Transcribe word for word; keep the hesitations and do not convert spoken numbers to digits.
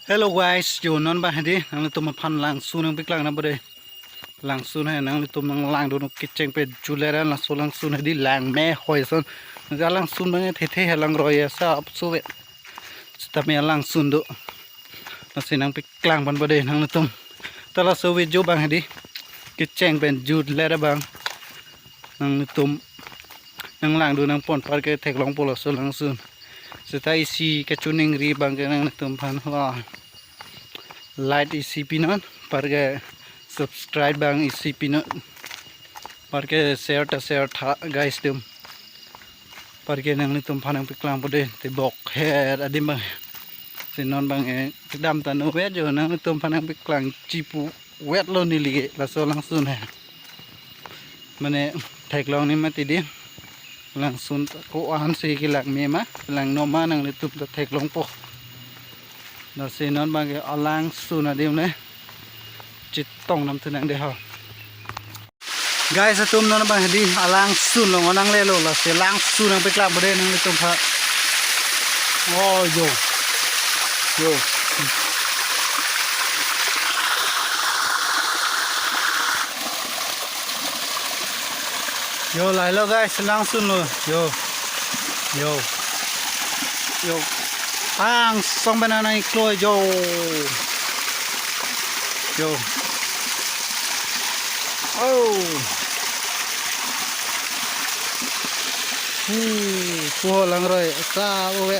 Hello guys, yo non abang hedi, nanglitum aphan langsun nangpeklang nang bode. Langsun he, nanglitum nanglangdun kecheng pen jutlet an, laso langsun hedi langme hoi ason. Ja langsun abang thethe he langroi asap suve. Sitame langsun do. Lasi nangpeklang pon bode nanglitum. Ta laso video abang hedi, kecheng pen jutlet abang nanglitum nanglangdun nangpon apar ke theklongpo laso langsun. Seta isi kachiningri abang ke nanglitum aphan la like isi pinon, apar ke subscribe abang isi pinon, apar ke share ta share tha guys atum. Apar ke nanglitum aphan nangpeklang bode, te bok her adim abang. Si non abang e kedam ta no vet jo, nanglitum aphan nangpeklang chipu vet lo neli ke laso langsun he. Mane theklong ni mati di. Langsun ta ko-an si kelang me ma, langno ma nanglitum ta theklongpo. Lasi non abang ke alangsun adim le chetong nam thu nang de ho. Guys atum, non abang hedi alangsun along nanglelo, lasi langsun nangpeklang bode nanglitum aphan. Oh yo. Yo. Yo, lahelo guys, langsun lo. Yo. Yo. Yo. Angsong pen nang iklo yo. Yo. Oh. Hu, puho langroi. Sa uwe.